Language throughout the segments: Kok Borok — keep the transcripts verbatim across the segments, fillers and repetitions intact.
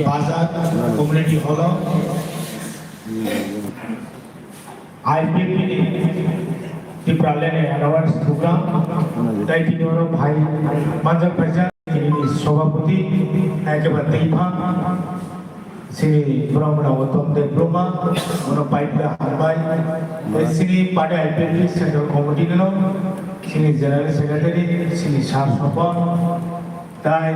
Bazar community hall o I P F T ni Tipraland awareness program, tai tini oro phai manjak paijak tini ni sobhapoti, ekebar tei pha. Sini borok rok Uttam Debbarma, bono pai phle hambai. Tei sini party I P F T Central Committee no, sini General Secretary, sini Sir Sopon, tai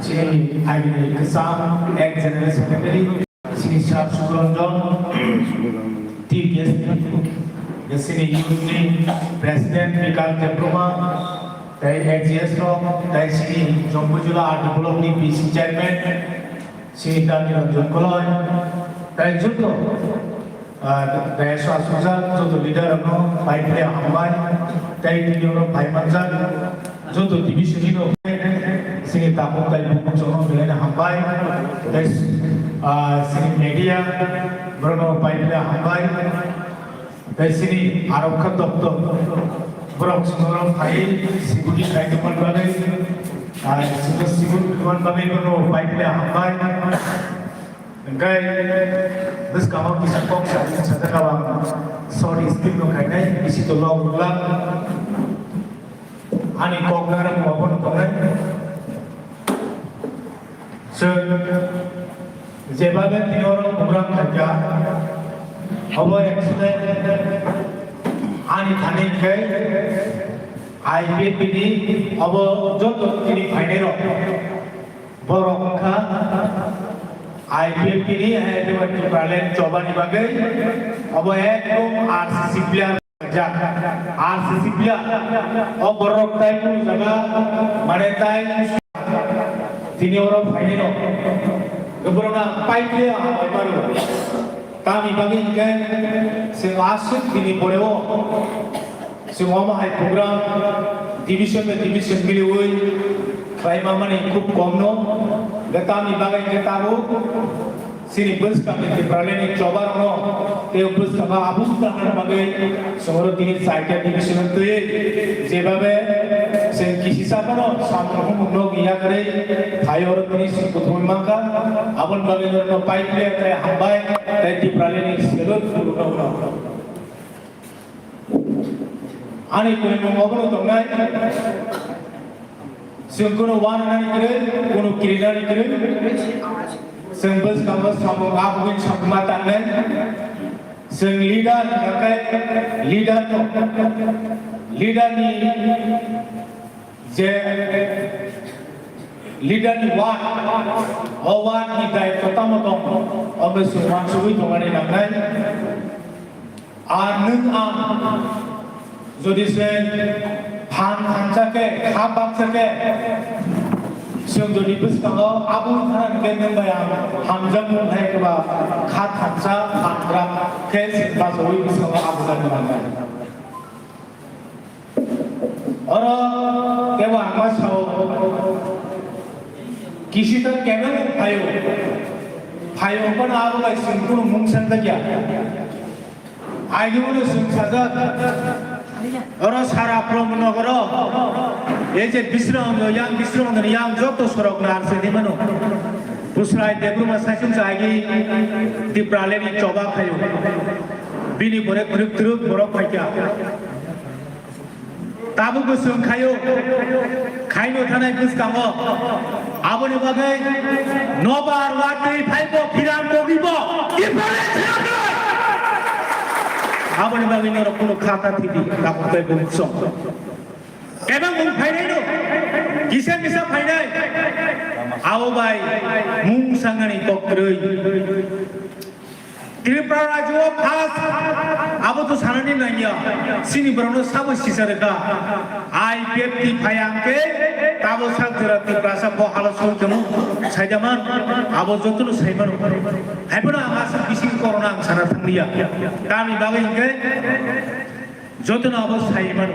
sini agini kwcham ex General Secretary, sini Sir Suranjan, T K S, sini youth ni President Bikash Debbarma, tai ex G S rok, tai sini Jambujula R D block ni P C Chairman, Sini Dani Ranjan Koloi, tai joto, ah, dayas o asukjak joto leader rokno pai phle hambai, tai tini oro phai manjak joto division ni rok, sini tabuk tai bukhuk chwngno belai no hambai, tai, ah, sini media borokno pai phle hambai. Tei sini arokha doktor borok songno phai sibuni khaitokmani bagwi, ah, sibuk sibuk khaimani bagwi bono pai phle hambai. Hwnkhe bwskango kisa kok sa, sajak ang short speech no khainai, bisi to log rwla. Ani kok narwk bo bono tongnai. Chwng jebabe tini oro program khaikha, obo actually ani thani khe I P F T ni obo joto tini phainai rok borok wngkha I P F T ni, hai Tipraland chobani bagwi obo ekdom R C C player. Jak, R C C player, o borok tai kunu jaga, mane tai tini oro phainai no. Borok na pai khe hambai maro. Tamni bagwi hwnkhe chwng aswk bini pore o chwng omo hai program division by division miliwi khlai ma mani khub kom no. Hwnkhe tamni bagwi hwnkhe tabuk Chini bwskangni Tipralandni chobarokno tei bwskango abuk tangnani bagwi chwng oro tini chaita division twi jebabe chwng kisisa bono samung humung nog ya kwrwi phai oro tini chwng kuthumwi mankha. Aboni bagwi norokno pai phle tei hambai tei Tipralandni salute khulumno ulo. Ani kwrwimung obono tongnai. Chwng kunu wanani kwrwi, kunu kirinani kwrwi. Chwng bwskango samung abugwini samung ma tangnai. Chwng leader hwnkhe leader no, leader ni je leader ni ward, o ward ni daityo tamo tong, omo chwng wansugwi tongmani nangnai. Ar nwng ang jodi se phan thansa khe, kha baksa khe, chwng jodi bwskango abo wngkha hwnkhe nwng bai ang hamjakmung hai khe ba kha thansa, phan bwrak khe chwng bachaui bwskango abo jani mangnai. Oro kebo ang ma sao, kisita kebo phaio, phaio kono abo bai chwng kunu mung sanjakya. Aigwino chwng sajak, oro sara Brahmanogoro, ei je Bisramganj, yang Bisramganj yang joto sorok nar se di mano. Busrai Debbarma saichung sa agi Tipralandni choba phaio. Bini pore kwrwk kwrwk borok phaikha. Tabukbo chwng khaio, khaino thanai bwskango. Aboni bagwi nobar watwi phaibo, phiran kogibo, Tipraland thwinani. Aboni bagwi norok kunu kha ta thidi, tabuk tei bumsong. Kebang mung phainaino, kisa misa phainai. Abo bai mung sangnani kok kwrwi. Tripura rajyo o first, abo to sanani nangya, chini borokno sabo sisa rwkha. I P F T phai ang khe tabo sak jora Tiprasa bo halo song temo saijaman, abo jotono saimano. Haiphano ang aswk bising korona ang sana thangliya. Tamni bagwi hwnkhe jotono abo saimano.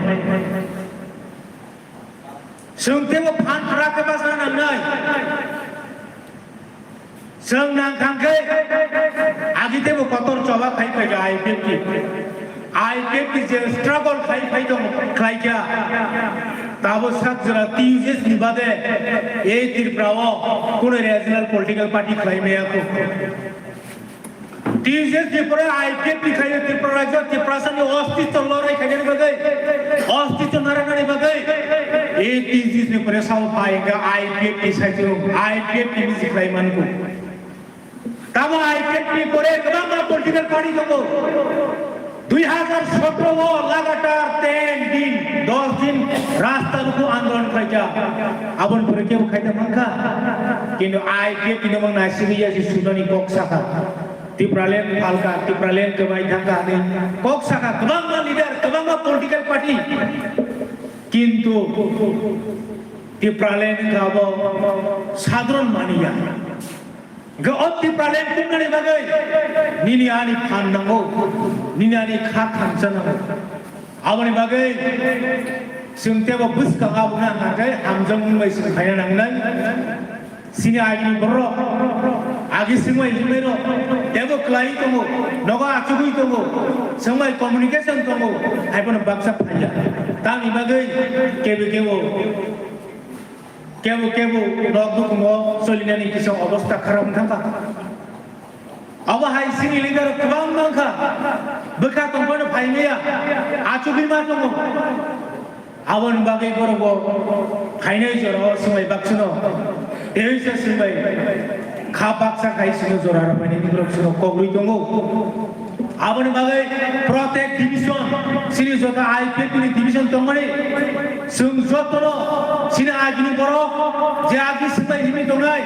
Chwng teibo phan kwrak khe bachana nangnai. Chwng nang thang khe agi teibo kotor choba khai phai kha I P F T. I P F T je struggle khai phai tong khlai kha. Tabo sak jora T U J S ni bade ei Tripura o kuno regional political party khlai maya kho. T U J S ni pore I P F ni khlai Tripura rajyo, Tiprasa ni ostitto lorai khainani bagwi, ostitto narwknani bagwi ei T U J S ni pore sao phai hwnkhe I P F ni saichung, I P F ni bisi khlai man kho. Tamo I P F ni pore kwbangma political party tongo. Dui hazar sotro o lagatar ten din, dos din rasta ruku andolon khlaijak. Aboni pore kebo khaida mankha. Kintu I P F ni mang naisingwi ya si sudani kok saka. Tipraland phalka, Tipraland kwbai thangka hinwi kok saka kwbangma leader, kwbangma political party. Kintu Tipraland wngkha abo sadharon maniya. Hwnkhe o Tipraland tubunani bagwi nini ani phan nango, nini ani kha thansa nango. Aboni bagwi chwng teibo bwskango abono ang khe hamjakmung bai chwng khaina nangnai. Chini agini borok agi swngbai hinmai rok teibo kwlaiwi tongo, nogo achugwi tongo, chwngbai communication tongo, haiphano baksa phaiya. Tamni bagwi kebo kebo Kebo kebo nok dukungo solinani kisa obostha kharap wng thangkha. Abo hai chini leader kwbang mankha, bwkha tongphano phaimaya, achugwi ma tongo. Aboni bagwi borok bo phainai jorao swngbai bakchwno, tei se swngbai kha baksa khai sino jora rwbaini borok sino kogwi tongo. Aboni bagwi protek division, chini joto I P F ni division tongmani, chwng jotono chini agini borok je agi swngbai himwi tongnai,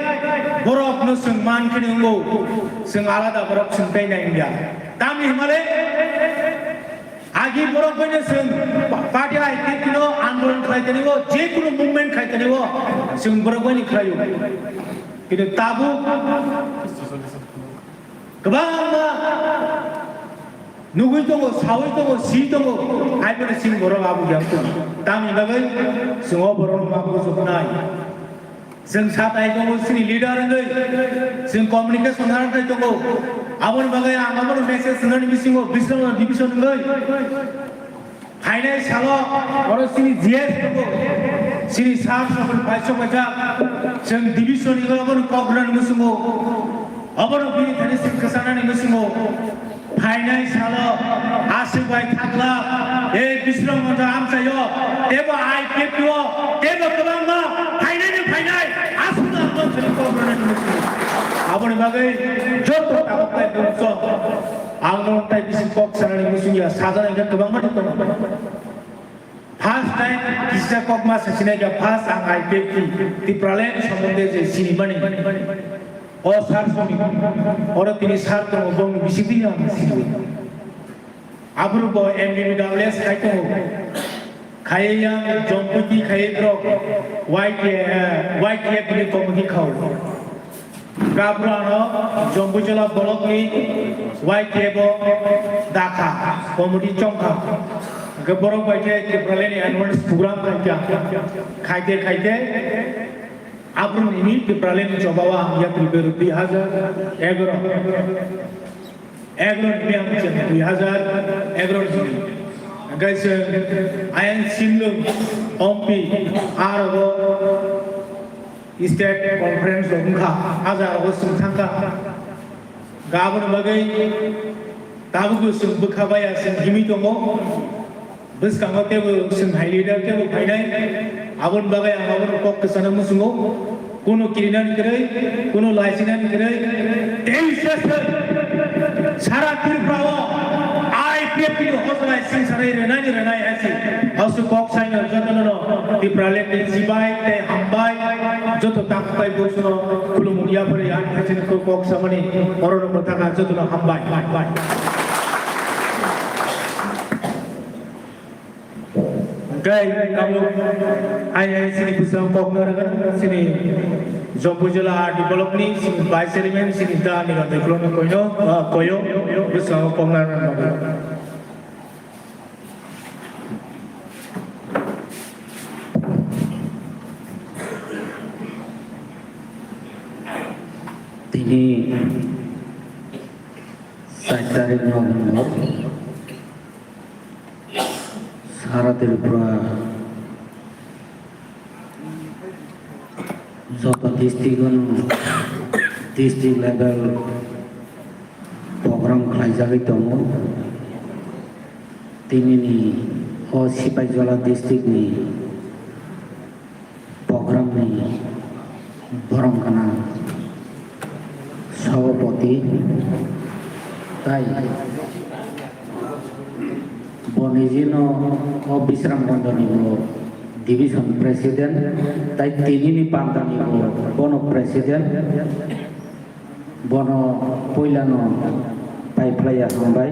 borokno chwng man kheno wngo, chwng alada borok chwng tei nai wngya. Tamni hwnmale agi borok baino chwng party I P F no andolon khlai tani o, je kunu movement khai tani o, chwng borok baino khlaio. Kintu tabuk Kwbangma nugwi tongo, sawi tongo, si tongo, hai phano chini borok abo yang tongo. Tamni bagwi chwng o borokno ma bujuknai. Chwng satai tongo, chini leader wngwi chwng communication narwknai tongo. Aboni bagwi ang abono message rwnani bisingo Bisramnath division wngwi Phainai salo oro chini G S tongo, chini sir sokol paisok paijak, chwng division ni obono kok rwnani muchungo, obono bini thani chwng kwchanani muchungo. Phainai salo aswk bai thakla, ei Bisramganj amchaio, tebo I P F T o, tebo kwbangma phainai ni phainai, aswk no ang tong thani kok rwnani muchungo. Aboni bagwi joto tabuk bai bumsong. Ang nwng tai bisi kok sanani muchungya, sajana hwnkhe kwbangma ni tongo. First time kisa kok ma sasinai kha, first ang I P F T, Tipraland sombonde je sinimani. O sir soni, oro tini sir tongo, bongni bisingtwi ang sini. Aphuru bo M D B W S khai tongo. Khaiya Jompuiti khaiya borok Y T, eh, Y T F ni committee khao. Gabrano Jompuijola block ni Y T F o dakha committee chongkha. Hwnkhe borok bai khe Tipraland ni annual program khaikha. Khaite khaite aphuru nini Tipraland ni choba o ang yapri beru dui hazar egaro. Egron biang cheng dui hazar egron hini. Hingke cheng ayang simlung ompi arogo state conference rok wngkha, aja rogo chwng thangkha. Gaboni bagwi tabukbo chwng bwkha baya chwng himwi tongo. Bwskango teibo chwng hai leader teibo phainai, aboni bagwi ang abono kok kwchana muchungo, kunu kirinani kwrwi, kunu laisinani kwrwi, tei sese sara Tripura o I P F T ni hojlai singsarai rwnani rwnai hai se. Hausu kok saino jotono no Tipraland ni chibai tei hambai joto takhuk bai bwswno khulumung yapharwi ang khaisani kok samani orono mwthaka jotono hambai. Hingke tabuk ayang chini bwskango kok narwknai, chini Jompuijola R D block ni chini vice chairman chini da ni randai khulumni koino, ah, koyo bwskango kok narwknai bagwi. Tini sait tarik November. Sara Tripura District-o district level program khlaijagwi tongo. Tinini o Sipaijola district-ni program-ni borom gwnang sabhapati tai bo nijino o Bisramganjni bo division president, tai tinini pandani bo bono president, bono puilano paiphlaiya hambai.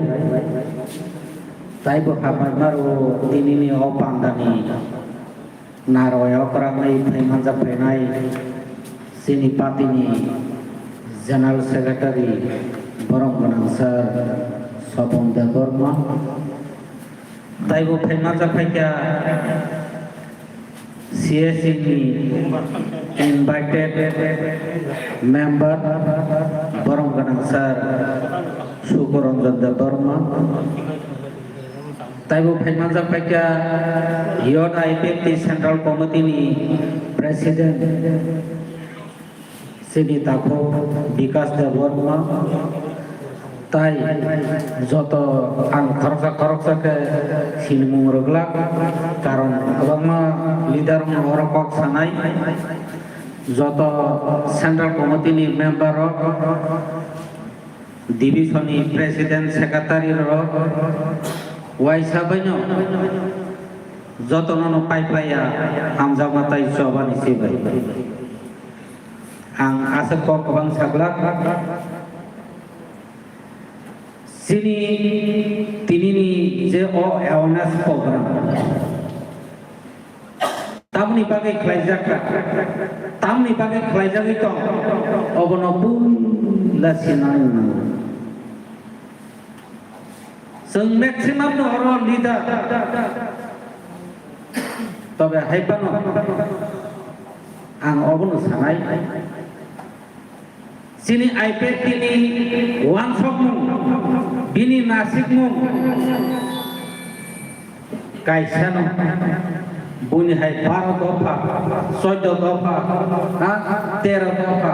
Tai bo hambai maro tinini o pandani narwai okra bai phai manjak phainai chini party ni General Secretary borom gwnang sir Sopon Debbarma. Tai bo phai manjak phaikha C S C ni invited member borom gwnang sir Sukoranjan Debbarma. Tai bo phai manjak phaikha Youth I P F T Central Committee ni President chini takhuk Bikas Debbarma. Tai joto ang khoroksa khoroksa khe sinimung rwglak, karon kwbangma leader rok oro kok sanai, joto Central Committee ni member rok, division ni president, secretary rok waisa baino jotono no paiplaiya hamjakma tai chobani se bai. Ang aswk kok kwbang saglak. Chini tinini je o awareness program, tamni bagwi khlaijak kha, tamni bagwi khlaijagwi tong, obono puila sinani nango. Chwng maximum no oro leader, tobe hai phano ang obono sanai. Chini I P F T ni uansukmung, bini nasikmung kaisano, buni hai baro dopha, choddo dopha, ha, tero dopha,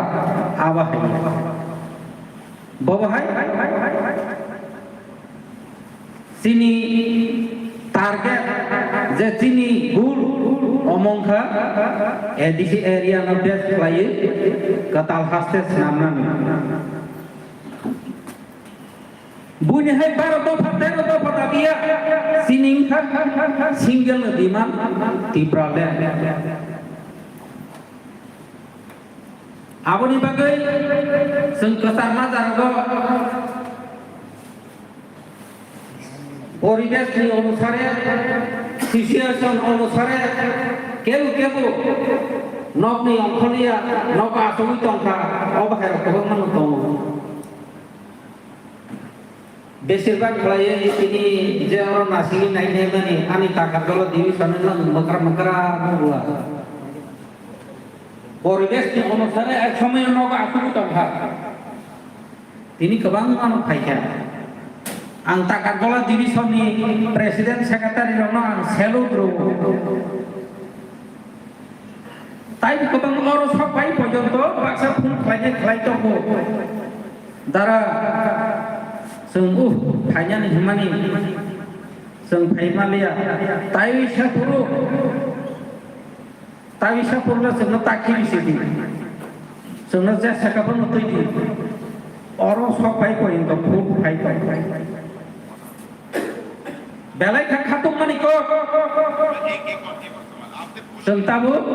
abo hai. Bobo hai? Chini target je chini goal omo wngkha A D C area no best khlaiwi kwtal haste swnamnani. Buini hai baro dopha tero dopha dabiya chini wngkha single no demand Tipraland. Aboni bagwi chwng kwchar majarago poribesh ni onusare, situation onusare, kebu kebu nokni ongkhorliya nogo achugwi tongkha, o bahairok kwbangma no tongo. Besirbak khlaiwi tini je oro nasigwi nai naimani ani Takarjala division no mwkra mwkra nukla. Poribesh ni onusare ek somoy nogo achugwi tongkha. Tini kwbangma no phaikha. Ang Takarjala division ni president secretary rokno ang salute rwo. Tai kwbang oro sok pai porjonto baksa phone khlainai khlai tongo. Dara, chwng, uh, phainani hwnmani chwng phai manliya. Tai sa phuru, tai sa phuru chwngno takhi bisi di. Chwngno je saka phano twi di. Oro sok pai porjonto phone phai tongo. Belai kha khatungmani kok. Chwng tabuk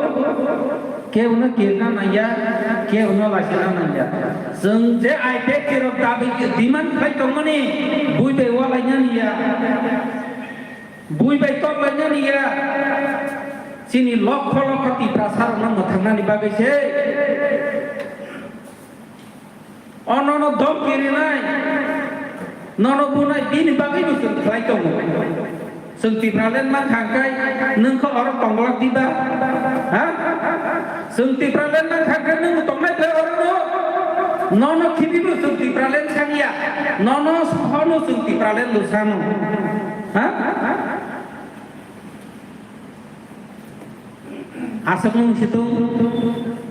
kebono kirna nangya, kebono laisina nangya. Chwng je I P F T rok dabi demand khai tongmani, bui bai walainani ya, bui bai toklainani ya. Chini lokho lokho Tiprasa rokno mwthangnani bagwi se. O nono dom kirinai, nono bunai, bini bagwi bo chwng khlai tongo. Chwng Tipraland mankha hwnkhe nwng khe oro tongbolak diba? Ha? Chwng Tipraland mankha hwnkhe nwng tongnai bai oro no? Nono khibibo chwng Tipraland sangya, nono sohono chwng Tipraland lwsano. Ha? Aswk nwng situng.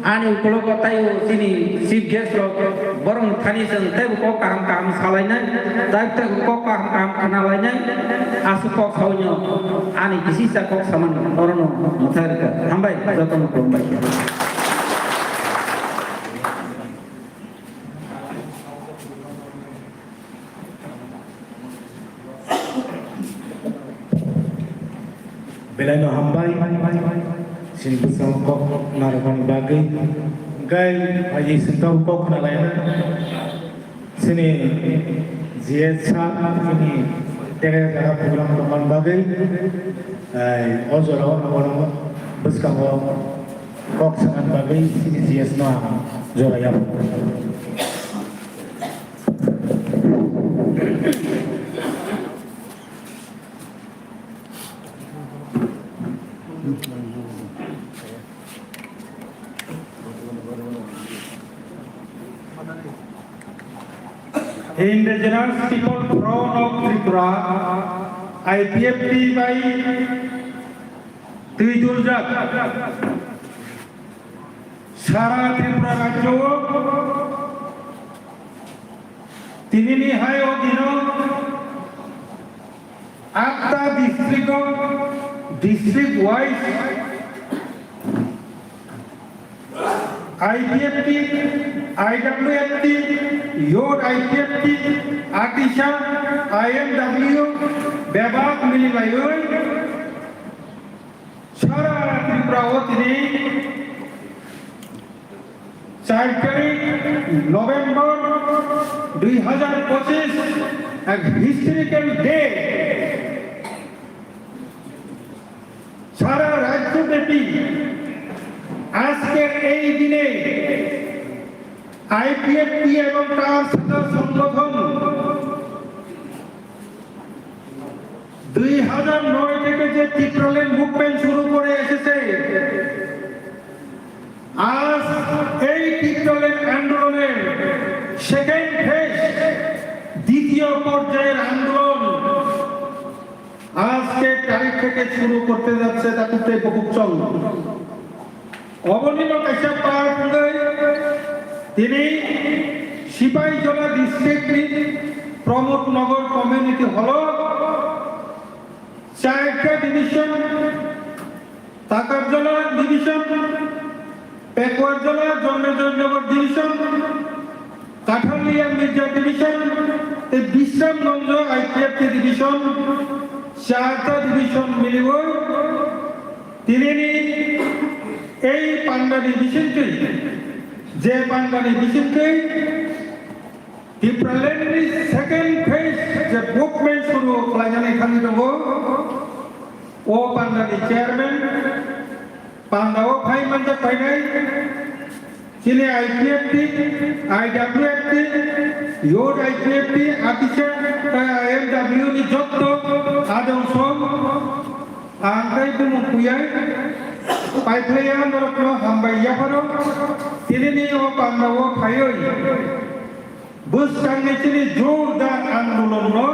Ani ukulogo taibo chini chief guest rok borokni thani chwng teibo kok kaham kaham salainai, tai teibo kok kaham kaham khwnalainai, aswk kok saui no ani kisisa kok samani orono mwthai rwkha. Hambai, jotono khulumbai. Belai no hambai, chini bwskango kok narwkmani bagwi. Hwnkhe phaidi chwng tabuk kok khna laina. Chini G S sir, chini tere jaga program tongmani bagwi, eh, o jorao abono bwskango kok sanani bagwi chini G S no ang jora yaphago. Indigenous People Front of Tripura, I P F T bai twi duljak sara Tripura rajyo o tinini hai o dino atta district o, district wise I P F T, I W F T, Youth I P F T, Atisha, I M W, bebak mililaiwi sara Tripura o tini char tarik November dui hajar pochis, এক historical day. সারা রাজ্যব্যাপী আজকের এই দিনে আইপিএফটি এবং তার সাথে সংগঠন দুই হাজার নয় থেকে যে টিপ্রাল্যান্ড মুভমেন্ট শুরু করে এসেছে, আজ এই টিপ্রাল্যান্ড আন্দোলনের সেকেন্ড ফেজ, দ্বিতীয় পর্যায়ের আন্দোলন আজকে তারিখ থেকে শুরু করতে যাচ্ছে তাকুতে বকুকচং। Obonino kaisa part wngwi tini Sipaijala district ni Pramod Nagar community hall o charta division, Takarjala division, Pekuarjala Janmejoy Nagar division, Kathalia Mirza division, tei Bisramganj I P F T division, charta division miliwi tinini ei pandani bisingtwi, je pandani bisingtwi Tipraland ni second phase je movement suru khlainani thangwi tongo, o pandani chairman, pandao phai manjak phainai, chini I P F T, I W F T, Youth I P F T, Atisha, tei I M W ni jotto adong song, ang tei bumung kuyai, paiphlaiya norokno hambai yapharo, tinini o pandao phaiwi. Bwskangni chini jordar andolonno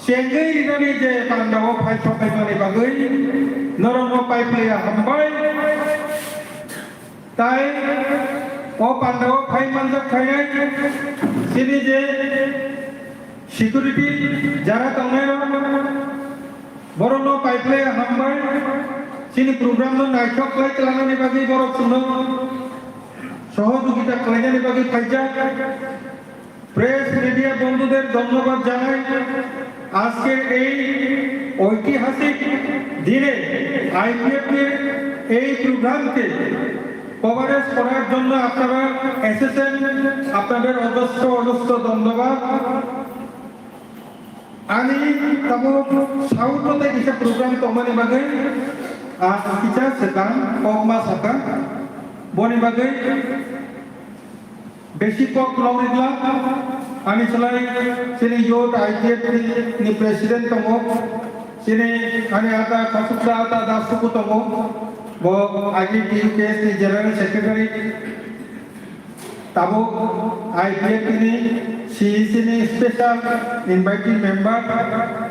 chengwi rinani je pandao phai sokhaimani bagwi norokno paiphlaiya hambai. Tai o pandao phai manjak phainai chini je security jara tongnairok, borokno paiphlaiya hambai. Chini program no naithok khlai twlanani bagwi borok chwngno sohojogita khlainani bagwi phaijak. Press media bondhuder dhonnobad janai. আজকের এই ঐতিহাসিক দিনে আইপিএফটির এই প্রোগ্রামকে কভারেজ করার জন্য আপনারা এসেছেন, আপনাদের অজস্র অজস্র ধন্যবাদ। Ani tabuk South o tei kisa program tongmani bagwi ang kisa swkang kokma sakha. Boni bagwi besi kok logri glak ani slai chini youth I P F T ni president tongo, chini ani ata Khasuksa ata Das Suku tongo, bo I P F T U K S ni general secretary. Tabuk I P F T ni C E C ni special inviting member,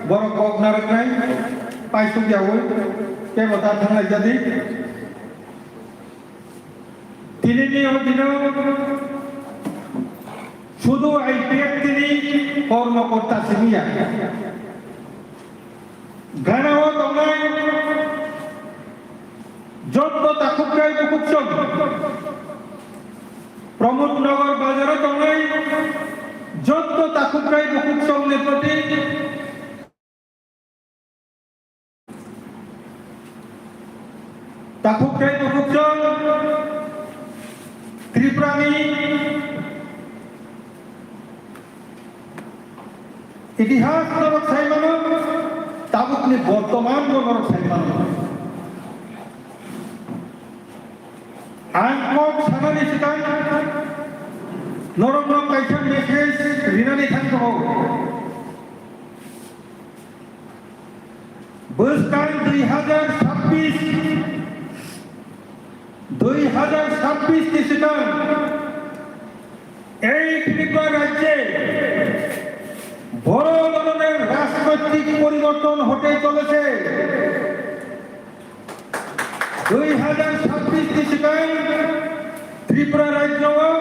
borok kok narwknai, paisuk yaui, tei bo ta thanglai jadi. Tinini o dino sudu I P F T ni kormokorta simi ya. Ganao tongnai jotto takhukrai bukhukchong, Pramod Nagar bazaro tongnai jotto takhukrai bukhukchong ni proti takhukrai bukhukchong Tripurani itihas norok saimano, tabukni bortoman bo norok saimano. Ang kok sanani swkang norokno kaisa message rinani thang tongo. Bwskang dui hazar sabbish, dui hazar sabbish ni swkang এই ত্রিপুরা রাজ্যে বড় ধরনের রাজনৈতিক পরিবর্তন হতে চলেছে। দুই হাজার ছাব্বিশ ni swkang Tripura rajyo o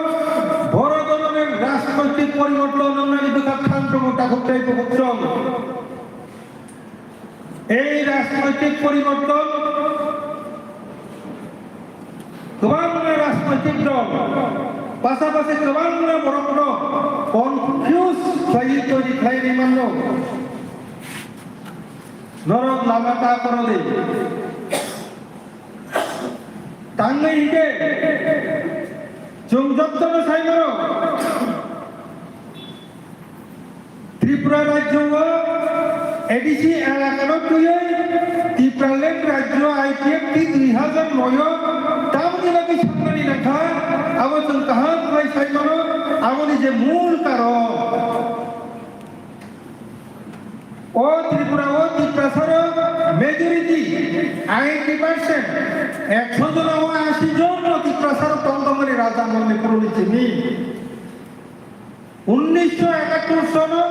boro doloner rajnoitik poriborton wngnani bwkha thang tongo takhuk tei bukhuk chwng. Ei rajnoitik poriborton kwbangma rajnoitik dol pasapasi kwbangma borokno confuse khlaiwi toiri khlainai mano. Norok lama ta koro de. Tangwi hingke chwng jotono sai mano. Tripura rajyo o A D C elakano twiwi Tipraland rajyo I P F T dui hazar noi o tamni bagwi saknani nangkha, abo chwng kaham khlai sai mano, aboni je mul karon. O Tripura o Tiprasaro majority eighty percent, ekso jona o ashi jon no Tiprasaro tong tongmani raja Manipurni simi. Unnisho ekattor sono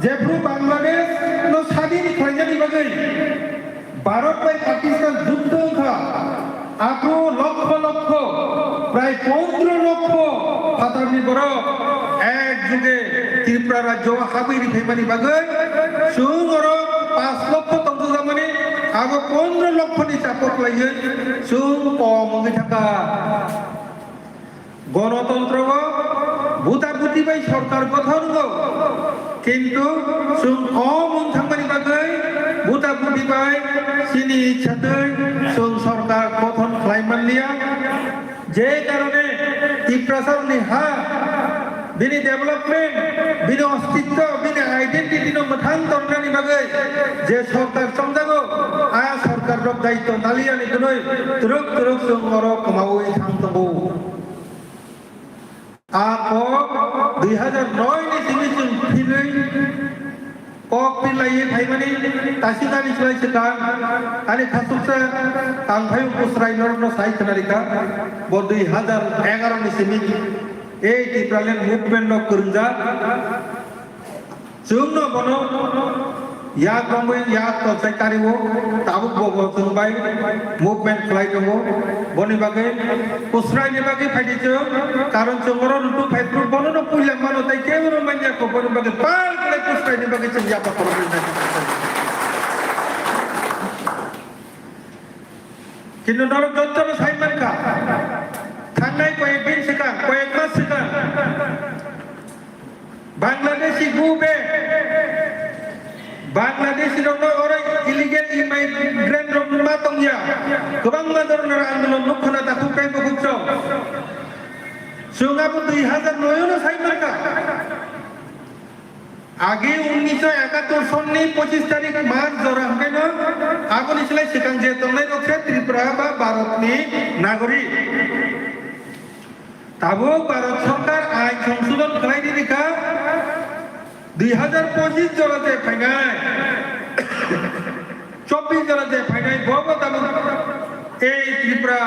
jephru Bangladesh no sadin khlainani bagwi Bharat bai Pakistan juddo wngkha, aphuru lokho lokho, prai pondro lokho phatarni borok ek juge Tripura rajyo o habwi riphaimani bagwi chwng oro panch lokho tongjakmani, abo pondro lokhoni chapo khlaiwi chwng kom wngwi thangkha. Gonotontro o buta buti bai sorkar gothon wngo, kintu chwng o mung thangmani bagwi buta buti bai chini ichha twi chwng sorkar gothon khlai manliya. Je karone Tiprasarni ha, bini development, bini ostitto, bini identity no mwthang tornani bagwi je sorkar chongjago, a sorkar rok daitto naliyani hwnwi twrwk twrwk chwng oro kwmaui thang tongo. A kok dui hazar noi ni simi chwng philwi kok philaiwi phaimani tasingani slai swkang ani khasuksa tangphai Kusrai norokno sai khwnarikha. Bo dui hazar egaroh ni simi ei Tipraland movement no kwrwngjak. Chwngno bono yak romwi yak tonsai kario, tabuk bo bo chwng bai movement khlai tongo. Boni bagwi Kusraini bagwi phaidi chwng, karon chwng oro rutuk phai phuru bono no puila mano tei kebo no manya ko, boni bagwi pal khlai Kusraini bagwi chwng yapha khoroknwi nai. Kintu norok jotono sai mankha, thangnai koyek din swkang, koyek mas swkang, Bangladeshi go back. Bangladeshi rokno oro illegal immigrant rok ma tongya. Kwbangma dhoroner andolon nuk khna takhuk tei bukhuk chwng. Chwng abo dui hazar noi no sai mankha. Age unnisho ekattor sonni pochis tarik March jora hwnkhe no aboni slai swkang je tongnai rok se Tripura ba Bharatni nagorik. Tabuk Bharat Sarkar ain songsodon khlai rikha, dui hazar pochis jora je phainai, chobbish jora je phainai, bo bo tabuk ei Tripura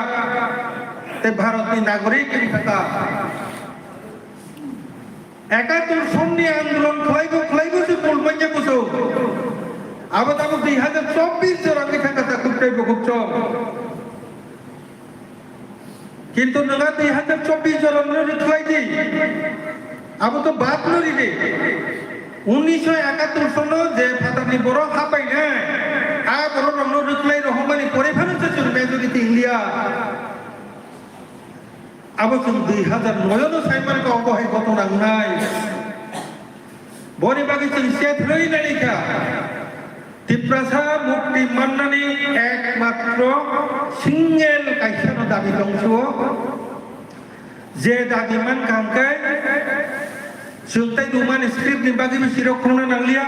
tei Bharatni nagorik wngkha ta. Ekattor sonni andolon khlaibo khlaibo se pul manya kusu. Abo tabuk dui hazar chobbish jora wngkha ta khuk tei bukhuk chwng. Kintu nwng a dui hazar chobbish jorokno rwkhlai di. Abo to bad no ride. Unnisho ekattor sono je phatarni borok hapainai, a borok rokno rwkhlai rohormani pore phano se chwng majority wngya. Abo chwng dui hazar noi no sai mankha, obo hai ghotona wngnai. Boni bagwi chwng se thwlwi nai kha. Tiprasa mukti mannani ekmatro single kaisa no dabi tongsuo. Je dabi mankha hwnkhe chwng tei dumani script ni bagwi bisi rok khungna nangliya.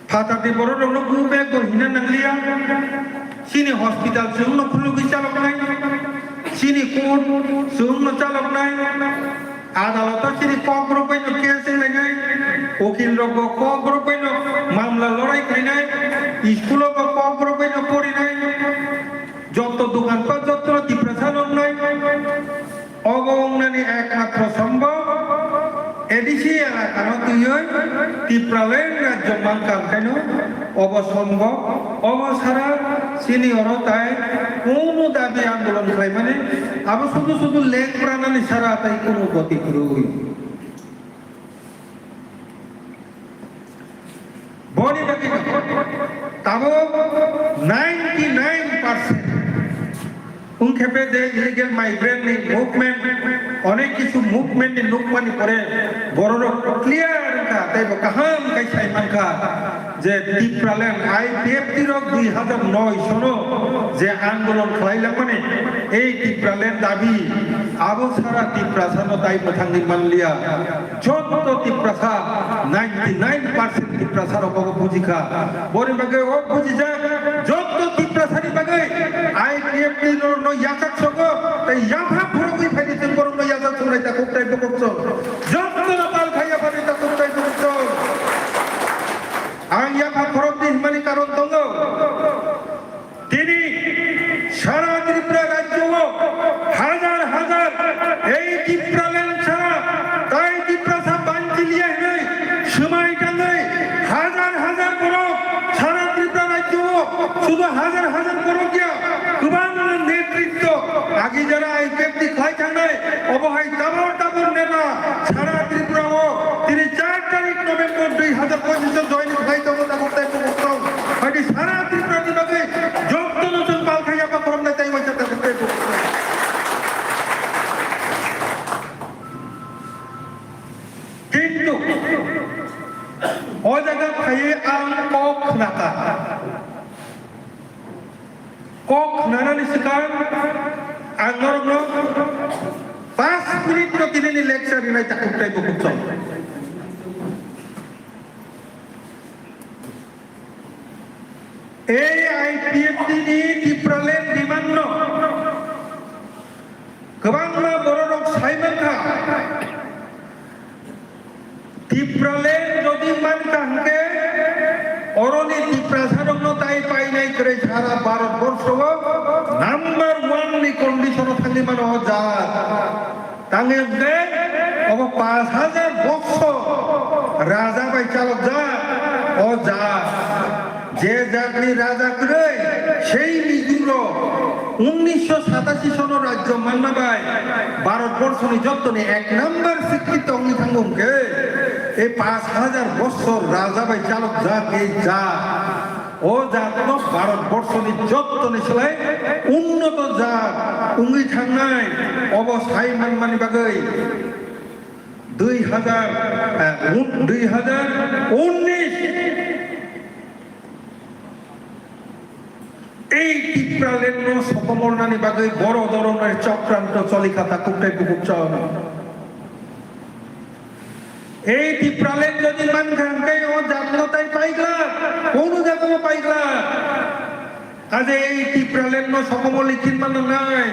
Phatarni borok rokno go back bo hina nangliya. Chini hospital chwngno khulugwi chaloknai. Chini court chwngno chaloknai. Adaloto chini kokborok baino case wnglainai. Ukil rokbo kokborok baino mamla lorai khlainai. School o bo kokborok baino porinai. Joto dokan pat joto Tiprasa noknai. Obo wngnani ekmatro sombok A D C elakano twiwi Tipraland rajyo mankha, hwnkhaino obo sombok, obo sara chini oro tai kunu dabi andolon khlaimani, abo sudu sudu leng pranani sara tai kunu goti kwrwi. Boni bagwi tabuk ninety nine percent wngkhe be je illegal migrant ni movement, onek kisu movement ni nukmani pore bororok clear wngkha, tei bo kaham khe sai mankha je Tipraland I P F T rok dui hazar noi sono je andolon khlai langmani, ei Tipraland dabi abo sara Tiprasa no tai mwthangwi manliya. Joto Tiprasa, ninety nine percent Tiprasa rok obo bujikha. Boni bagwi o bujijak, joto Tiprasa ni bagwi I P F T no, no yachak sogo, tei yapha phurugwi phaidi chwng borok no yachak songnai takhuk tai bukhuk chwng. Joto no pal khai yapha ni takhuk tai bukhuk chwng. Ang yapha khorokdi hwnmani karon tongo. Tini sara Tripura rajyo o hajar hajar ei Tipraland sara tai Tiprasa banchiliya hinwi swmai tangwi hajar hajar borok sara Tripura rajyo o sudu hajar hajar borok ya kwbangma netritwo agi jora I P F T khlai thangnai obo hai tabor tabor neta sara Tripura o tini char tarik November dui hazar pochisho join khlai tongo tabuk tai tabuk tong. Haidi sara Tripura ni bagwi jotono chwng pal khai yapha khoroknai tai waisa tabuk tai tabuk tong. Kintu o jaga phaiwi ang kok khnakha. Kok khnanani swkang ang norokno paanch minute no tinini lecture rinai takhuk tai bukhuk chong. Ei I P F T ni Tipraland demand no kwbangma bororok sai mankha. Tipraland jodi mankha hwnkhe, oroni Tiprasarokno tai painai kwrwi sara Bharat borsho o number one ni condition o thangwi mano o jaat. Tangwi hwnkhe obo paanch hajar boksor raja bai chalokjak o jaat. Je jatni raja kwrwi, sei Mizo rok unnisho satashi sono rajyo manna bai Bharat borshoni jottoni ek number sikkito wngwi thango hwnkhe, ei paanch hajar bossor raja bai chalokjak ei jaat, o jaatno Bharat borshoni jottoni slai unnoto jaat wngwi thangnai, obo sai manmani bagwi dui hazar, eh, un-, dui hazar unnish Ei Tipraland no sokomornani bagwi boro dhoronor chokranto choli kha takhuk tai bukhuk chong. Ei Tipraland jodi mankha hwnkhe o jaatno tai paigla, kono jagao paigla. Aje ei Tipraland no sokomorli khinma nangnai.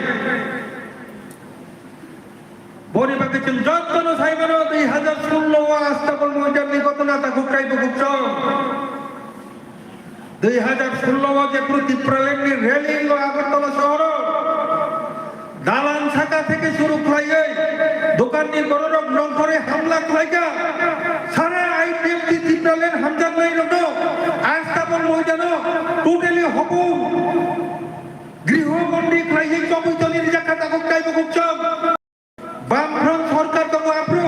Boni bagwi chwng jotono sai mano, dui hazar sullo o Astabol Moidan ni ghotona takhuk tai bukhuk chong. Dui hazar sullo o jephru Tipraland ni rally o Agartala sohoro dalan saka theke suru khlaiwi dokan ni bororok nongkhorwi hamla khlaikha. Sara I P F T Tipraland hamjaknai rokno Astabol Moidan o totally hopung griho bondi khlaiwi chobwi toni rijak kha. Tabuk taibo kukchom. Bamfront sorkar tongo aphru.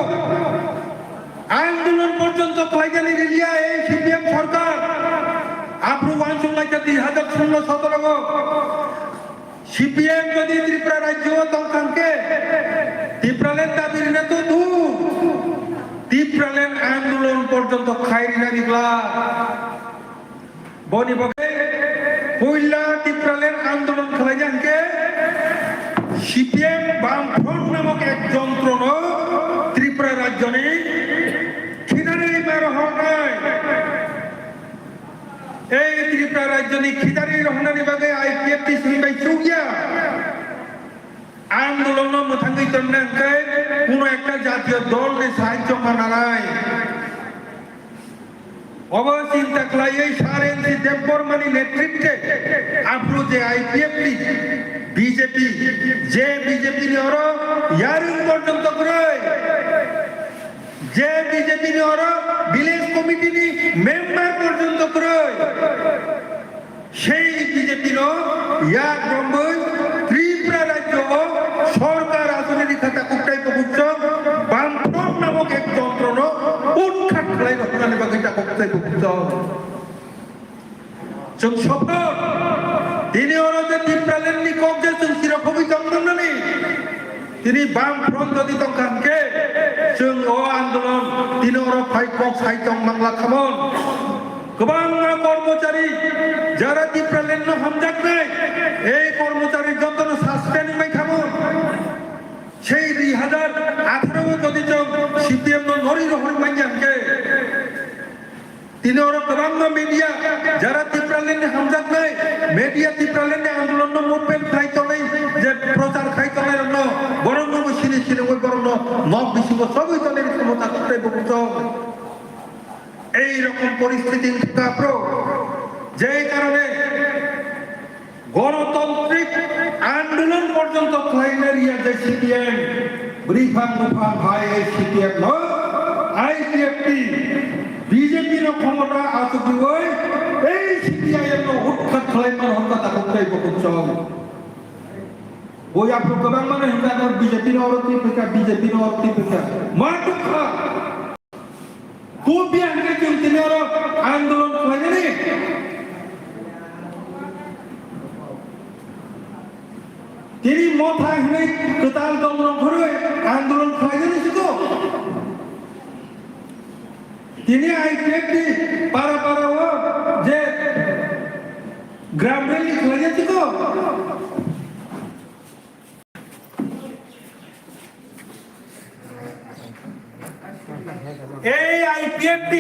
Andolon porjonto khlainani riliya ei C P M sorkar. Aphru uansuk laika dui hajar solo sotoro o. C P M jodi Tripura rajyo o tongkha hwnkhe, Tipraland dabi rina to dun. Tipraland andolon porjonto khai rina rikla. Boni bagwi puila Tipraland andolon khlaina hwnkhe C P M Bamfront namok ek jontrono Tripura rajyoni khidarwi ma rohornai. Ei Tripura rajyoni khidarwi rohornani bagwi I P F T simi bai chukya. Andolonno mwthangwi tonna hwnkhe kuno ekta jatiyo dolni sahajjo mananai. Obo chinta khlaiwi Sir N C Debbarmani netritwe aphuru je I P F T, B J P, je B J P ni oro yarwng porjonto kwrwi, je B J P ni oro village committee ni member porjonto kwrwi, Sei B J P no yak romwi Tripura rajyo o sorkar achuni rikha takhuk tei bukhuk chwng Bamfront namok ek jontrono utkhat khlai rw hwnani bagwi takhuk tei bukhuk chwng. Chwng sophor tini oro je Tipraland ni kok je chwng sirok hogwi tong nani. Tini Bamfront jodi tongkha hwnkhe chwng o andolon tini oro phai kok sai tong mangla khamon. Kwbangma kormochari jara Tipraland no hamjaknai, ei kormochari jotono suspend wngbai khamon. Sei dui hajar atharo o jodi chwng C P M no norwi rohorwi manya hwnkhe, tini oro kwbangma media, jara Tipraland ni hamjaknai media, Tipraland ni andolon no movement khlai tongnai, je prochar khlai tongnai rok no, borok no bo sini sini oi borok no nok bisingo chobwi tongnai ni khomota kwtai bo kuchuk. Ei rokom poristhiti wngkha pro, je karone Ganatantrik andolon porjonto khlaina riya je C P M, bwrwi phang buphang hai ei C P M no I P F T B J P no khomota achukriwi ei C P I M no utkhat khlai man hokha takhuk tei bukhuk chwng. Bo yaphruk kwbangma no hwnka no B J P no oro twi phaikha, B J P no oro twi phaikha. Ma tukha. Kopia hwnkhe chwng tini oro andolon khlainani. Tini motha hwnwi kwtal dol rok phurwi andolon khlainani siko. Tini I P F T para para o je gram rally khlainani siko. Ei I P F T